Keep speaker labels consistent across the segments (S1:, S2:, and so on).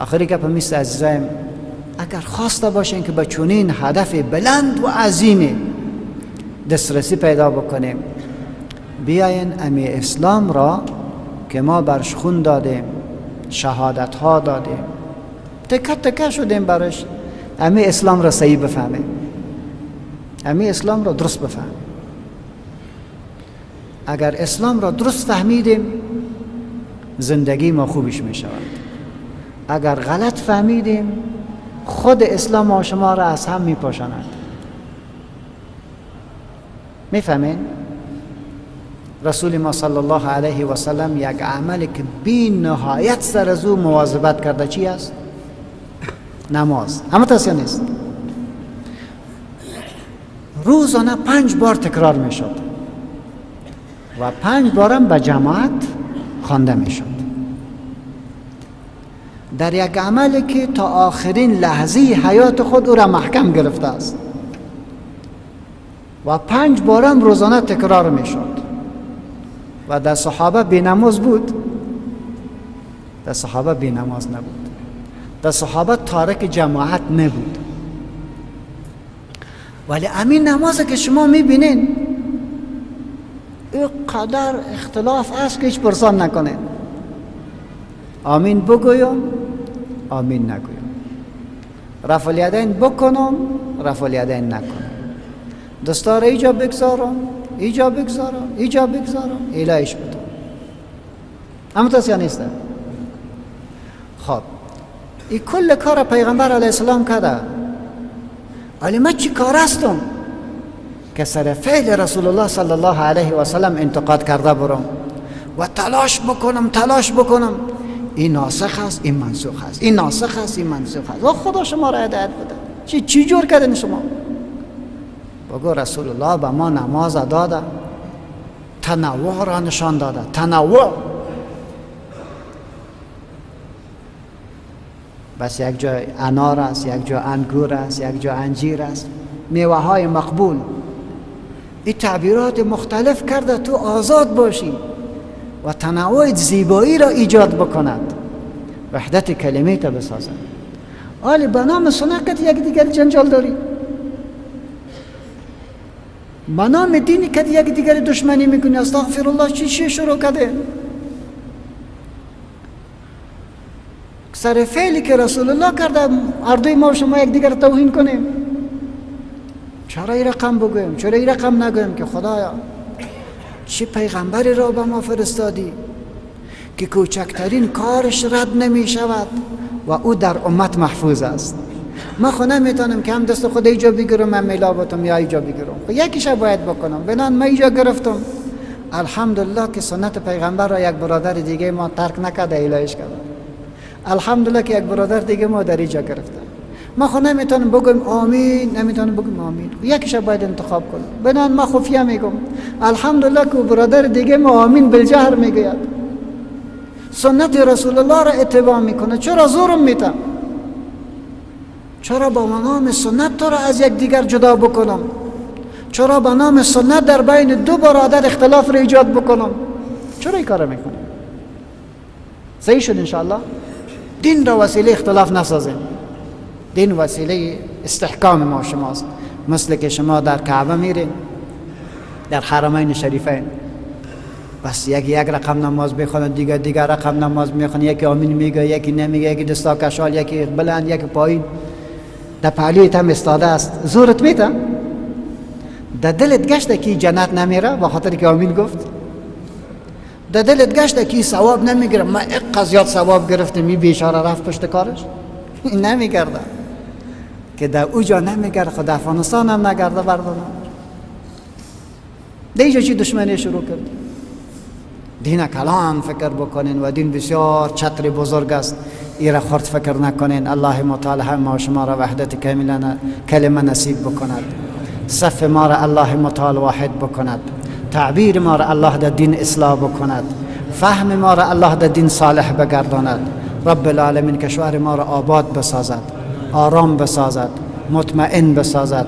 S1: آخری گپ میست عزیزایم، اگر خواسته باشین که به چنین هدف بلند و عظیم دسترسی پیدا بکنیم، بیاین امی اسلام را که ما برش خون دادیم، شهادت ها دادیم، تکه تکه شدیم برش، امی اسلام را صحیح بفهمیم، امی اسلام را درست بفهمیم. اگر اسلام را درست فهمیدیم زندگی ما خوبش می شود. اگر غلط فهمیدیم خود اسلام ما شما را از هم می پاشاند. می فهمین؟ رسول ما صلی الله علیه و سلم یک عمل که بی نهایت سر از او مواظبت کرده چی است؟ نماز. همه تاسی نیست. روزانه 5 بار تکرار می شد و 5 بارم به جماعت خوانده می شد. در یک عملی که تا آخرین لحظه حیات خود او را محکم گرفته است و 5 بارم روزانه تکرار می شد. و در صحابه بی نماز بود؟ در صحابه بی نماز نبود. در صحابه تارک جماعت نبود. ولی امین نماز که شما میبینین اینقدر اختلاف است که هیچ پرسان نکنین. آمین بگویم، آمین نگویم، رفع الیدین بکنم، رفع الیدین نکنم، دستار ایجا بگذارم، ایجا بگذارم، ایجا بگذارم، ایلایش بدم. اما تاسی نیست. خب این کل کار پیغمبر علیه السلام کرده. ولی من چی کار هستم که سر فعل رسول الله صلی الله علیه و سلم انتقاد کرده برم و تلاش بکنم، تلاش بکنم این ناسخ است، این منسوخ است، این ناسخ است، این منسوخ است. و خدا شما را هدایت بده. چی جور کردین شما؟ بگو رسول الله به ما نماز داده، تنوع را نشان داده، تنوع. بس یک جای انار است، یک جا انگور است، یک جا انجیر است، میوه های مقبول. این تعبیرات مختلف کرده تو آزاد باشی و تنوع زیبایی را ایجاد بکند، وحدت کلمه تا بسازد. آلی به نام سنت یک دیگر جنجال داری، به نام دینی که یک دیگر دشمنی میکنی. استغفر الله، چی شروع کرده؟ سر فعلی که رسول الله کرده اردوی ما شما یک دیگر توهین کنیم. چرا این رقم بگویم، چرا این رقم نگویم که خدایا چه پیغمبری را به ما فرستادی که کوچکترین کارش رد نمی شود و او در امت محفوظ است. من خو نمیتونم که هم دست خود ایجا بگیرم، من میلا بتم یا ایجا بگیرم، یکیش باید بکنم. بنان من ایجا گرفتم، الحمدلله که سنت پیغمبر را یک برادر دیگه ما ترک نکرده، الهیش کرده. الحمدلله که یک برادر دیگه ما در ایجا گرفته. ما خو نمیتونم بگم آمین، نمیتونم بگم آمین، یکیش باید انتخاب کنم. بنان ما خفیه میگم الحمدلله که برادر دیگه ما آمین بالجهر میگوید، سنت رسول الله را اتباع میکنه. چرا زورم میتم؟ چرا با نام سنت تو را از یک دیگر جدا بکنم؟ چرا با نام سنت در بین دو برادر اختلاف را ایجاد بکنم؟ چرا این کار میکنم؟ صحیح شد انشاءالله. دین را وسیله اختلاف نسازیم، دین وسیله استحکام ما شماست. مثل که شما در کعبه میرین، در حرمین شریفین، بس یکی یک رقم نماز بخونه، دیگه رقم نماز میخونه، یکی آمین میگه، یکی نمیگه، یکی دستا کشال، یکی بلند، یکی پایین. در پهلویت هم استاده است، زورت میته، در دلت گشته که جنت نمیره با خاطر که آمین گفت، در دلت گشته که ثواب نمیگیره، من اقا زیاد ثواب گرفتم، می بیچاره رفت پشت کارش. نمیگرده که در اوجا نمیگرده، خود افغانستان هم نگرده بردانم. در اینجا چی دشمنی شروع کرد؟ دین کلان فکر بکنین و دین بسیار چتر بزرگ است، ایره خرد فکر نکنین. الله متعال هم ما شما را وحدت کلمه نصیب بکند، صف ما را الله متعال واحد بکند، تعبیر ما را الله در دین اصلاح بکند، فهم ما را الله در دین صالح بگرداند. رب العالمین کشور ما را آباد بسازد، آرام بسازد، مطمئن بسازد.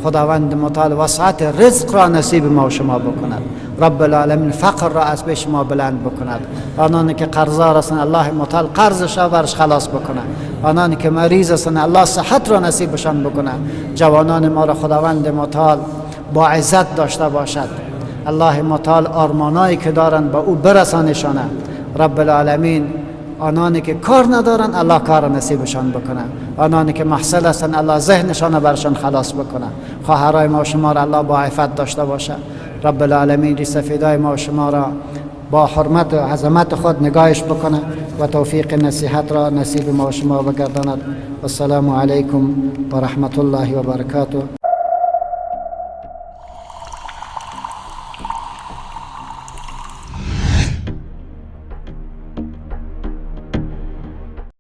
S1: خداوند متعال وسعت رزق را نصیب ما و شما بکند. رب العالمین فقر را از پیش ما بلند بکند. آنانی که قرضدار هستند الله متعال قرضش را برش خلاص بکنه. آنانی که مریض هستند الله صحت را نصیبشان بکنه. جوانان ما را خداوند متعال با عزت داشته باشد. الله متعال آرمانایی که دارند به او برسانشانه. رب العالمین آنانی که کار ندارند الله کار نصیبشان بکنه. آنانی که محصل هستند الله ذهنشان برشان خلاص بکنه. خواهرای ما و شما را الله با عفت داشته باشه. رب العالمین ری سفیدای ما و شما را با حرمت و عظمت خود نگاهش بکنه و توفیق نصیحت را نصیب ما و شما بگرداند. السلام علیکم و رحمت الله و برکاته.